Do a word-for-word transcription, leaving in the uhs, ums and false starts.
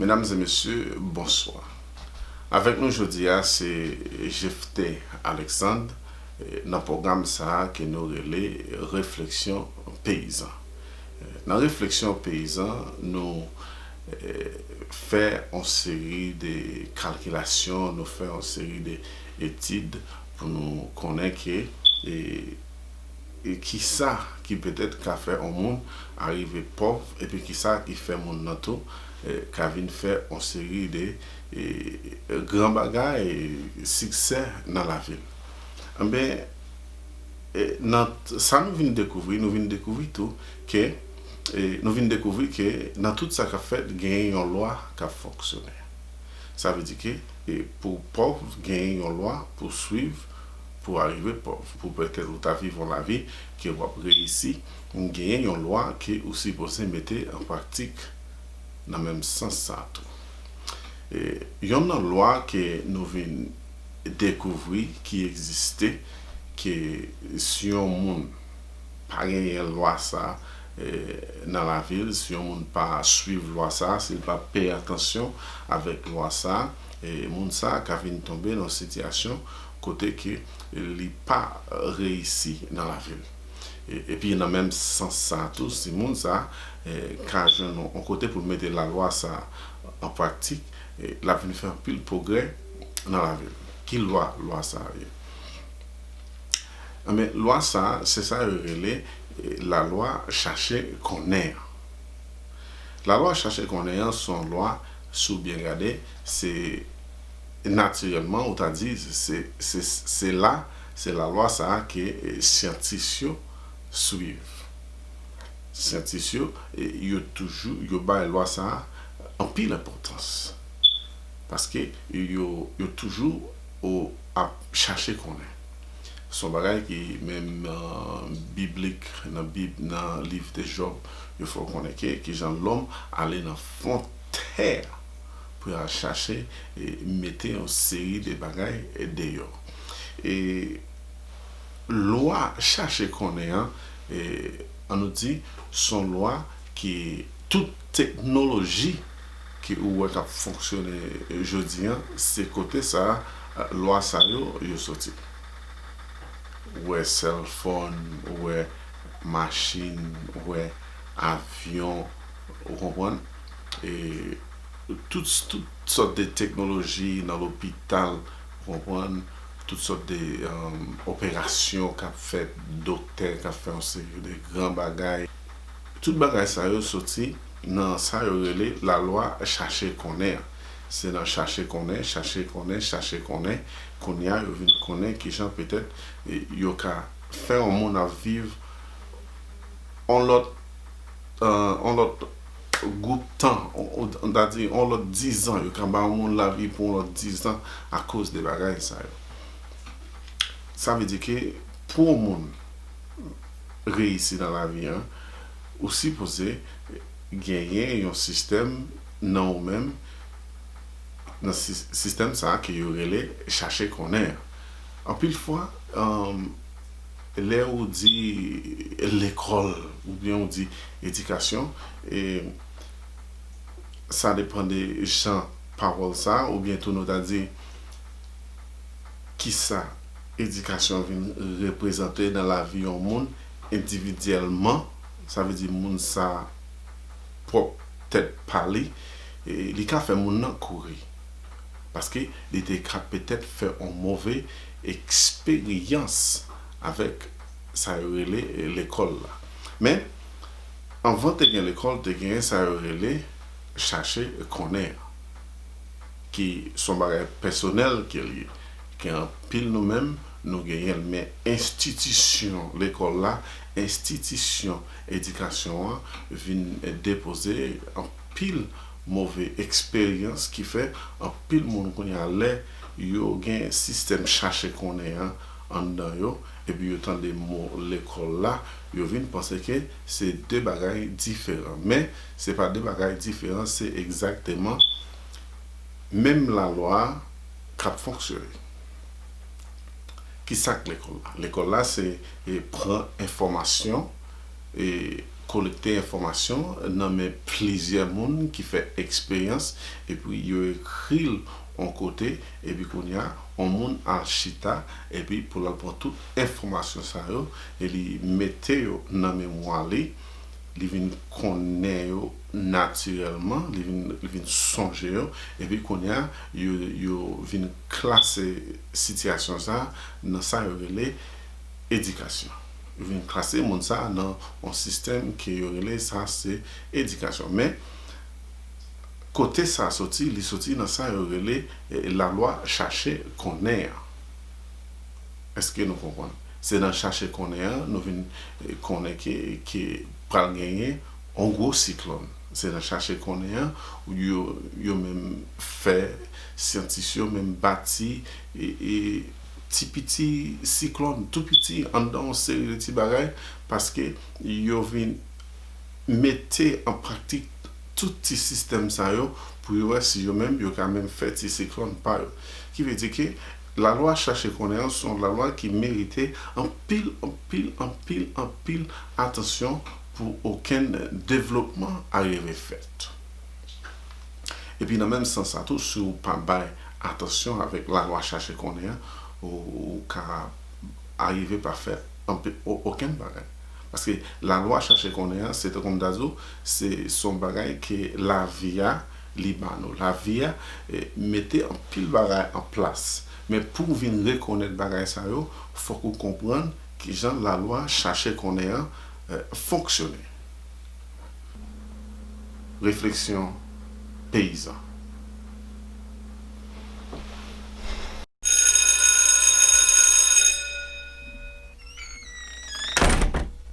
Medam e mesye, bonswa. Avèk nou jodi a se Jephté Alexandre, eh, nan pwogram sa a ke nou rele Refleksyon Peyizan. Eh, nan Refleksyon Peyizan, nou, eh, fè yon seri de kalkilasyon, nou fè yon seri de etid pou nou konnen ke, eh, e kisa ki petèt ka fè yon moun arive pòv, epi kisa ki fè moun nan tou, eh, ka vin fè yon seri de, eh, gran bagay, siksè nan lavi l. Enben, eh, nan t-, sa nou vin dekouvri, nou vin dekouvri tou ke, eh, nou vin dekouvri ke nan tout sa k ap fèt, genyen yon lwa k ap fonksyone. Sa vle di ke, eh, pou w pòv, genyen yon lwa pou w swiv, pou w arive pòv, pou petèt ou ta viv yon lavi ke w ap reyisi, genyen yon lwa ke ou sipoze mete an pratik nan menm sans sa a tou. E, yonn nan lwa ke nou vin dekouvri ki egziste, ke si yon moun pa genyen lwa sa a, eh, nan lavi l, si yon moun pa swiv lwa sa a, si l pa peye atansyon avèk lwa sa a, eh, moun sa a ka vin tonbe nan sitiyasyon kote ke li pa reyisi nan lavi l. E, epi nan menm sans sa a tou, si moun sa a, eh, ka jwenn yon, yon kote pou l mete lalwa sa a an pratik, eh, l ap vin fè anpil pwogrè nan lavi l. Ki lwa, lwa sa a ye? Enben, lwa sa a, se sa yo rele, eh, lalwa chache konnen an. Lalwa chache konnen an se yon lwa, si w byen gade, se natirèlman, ou ta di, se, se, se la, se lalwa sa a ke, eh, syantis yo swiv. Syantis yo, eh, yo toujou, yo bay lwa sa a anpil enpòtans. Paske yo, yo toujou o, ap chache konnen. Se yon bagay ki menm, eh, biblik, nan Bib, nan liv de Jòb, yo fè w konnen ke kijan lòm ale nan fon tè pou y al chache e mete yon seri de bagay deyò. E lwa chache konnen an, e, ann nou di, se yon lwa ke tout teknoloji ke ou wè k ap fonksyone jodi an, se kote sa a, lwa sa yo, yo soti. Ou wè cellphone, ou wè machin, ou wè avyon, ou konprann? E tout, tout sòt de teknoloji nan lopital, ou konprann? Tout sòt de, um, operasyon k ap fèt, doktè k ap fè yon seri de gran bagay. Tout bagay sa yo soti nan sa yo rele lalwa chache konnen an. Se nan chache konnen, chache konnen, chache konnen, kounye a yo vin konnen kijan petèt, e, yo ka fè yon moun ap viv yon lòt, eh, yon lòt gwoup tan, on, on, on ta di yon lòt dizan, yo ka ba yon moun lavi pou yon lòt dizan akoz de bagay sa yo. Sa vle di ke pou yon moun reyisi nan lavi an, ou sipoze genyen yon sistèm nan ou menm, nan sis-, sistèm sa a ke yo rele chache konnen an. Anpil fwa, um, lè ou di lekòl, oubyen ou di edikasyon, e sa depann de jan pawòl sa a, oubyen tou nou ta di kisa edikasyon vin reprezante nan lavi yon moun endividyèlman, sa vle di moun sa pwòp tèt pa li, e li ka fè moun nan kouri. Paske li te ka petèt fè yon move eksperyans avèk sa yo rele, e, lekòl la. Men, anvan te gen lekòl, te gen sa yo rele chache konnen an, ki se yon bagay pèsonèl ke l ye. Gen anpil nou menm, nou genyen l, men enstitisyon lekòl la, enstitisyon edikasyon an vin depoze anpil move eksperyans ki fè anpil moun kounye a lè yo gen sistèm chache konnen an anndan yo, epi yo tande mo lekòl la, yo vin panse ke se de bagay diferan. Men, se pa de bagay diferan, se egzakteman menm lalwa a k ap fonksyone. Ki sa k lekòl la? Lekòl la se, e, pran enfòmasyon, e, kolekte enfòmasyon nan men plizyè moun ki fè eksperyans, epi yo ekri l yon kote, epi kounye a, yon moun al chita, epi pou l al pran tout enfòmasyon sa yo, e li mete yo nan memwa li, li vin konnen yo natirèlman, li vin, li vin sonje yo, epi kounye a, yo, yo vin klase sitiyasyon sa a nan sa yo rele edikasyon. Yo vin klase moun sa a nan yon sistèm ke yo rele sa se edikasyon. Men, kote sa soti, li soti nan sa yo rele eh, lalwa chache konnen an. Èske nou konprann? Se nan chache konnen an, nou vin eh, konnen ke, ke pral genyen yon gwo siklòn. Se nan chache konnen an, yo, yo menm fè, syantis yo menm bati e, e ti piti siklòn, tou piti, anndan yon seri de ti bagay, paske yo vin mete an pratik tout ti sistèm sa yo pou yo wè si yo menm yo ka menm fè ti siklòn pa yo. Ki vle di ke lalwa chache konnen an se yon lalwa ki merite anpil, anpil, anpil, anpil atansyon pou okenn devlopman arive fèt. Epi nan menm sans sa tou, si w pa bay atansyon avèk lalwa chache konnen an, ou, ou ka arive pa fè anpe- o- okenn bagay. Paske lalwa chache konnen an, se tankou m ta di w, se se yon bagay ke lavi a li ba nou. Lavi a eh, mete anpil bagay an plas. Men pou w vin rekonèt bagay sa yo, fòk ou konprann kijan lalwa chache konnen an eh, fonksyone. Refleksyon peyizan.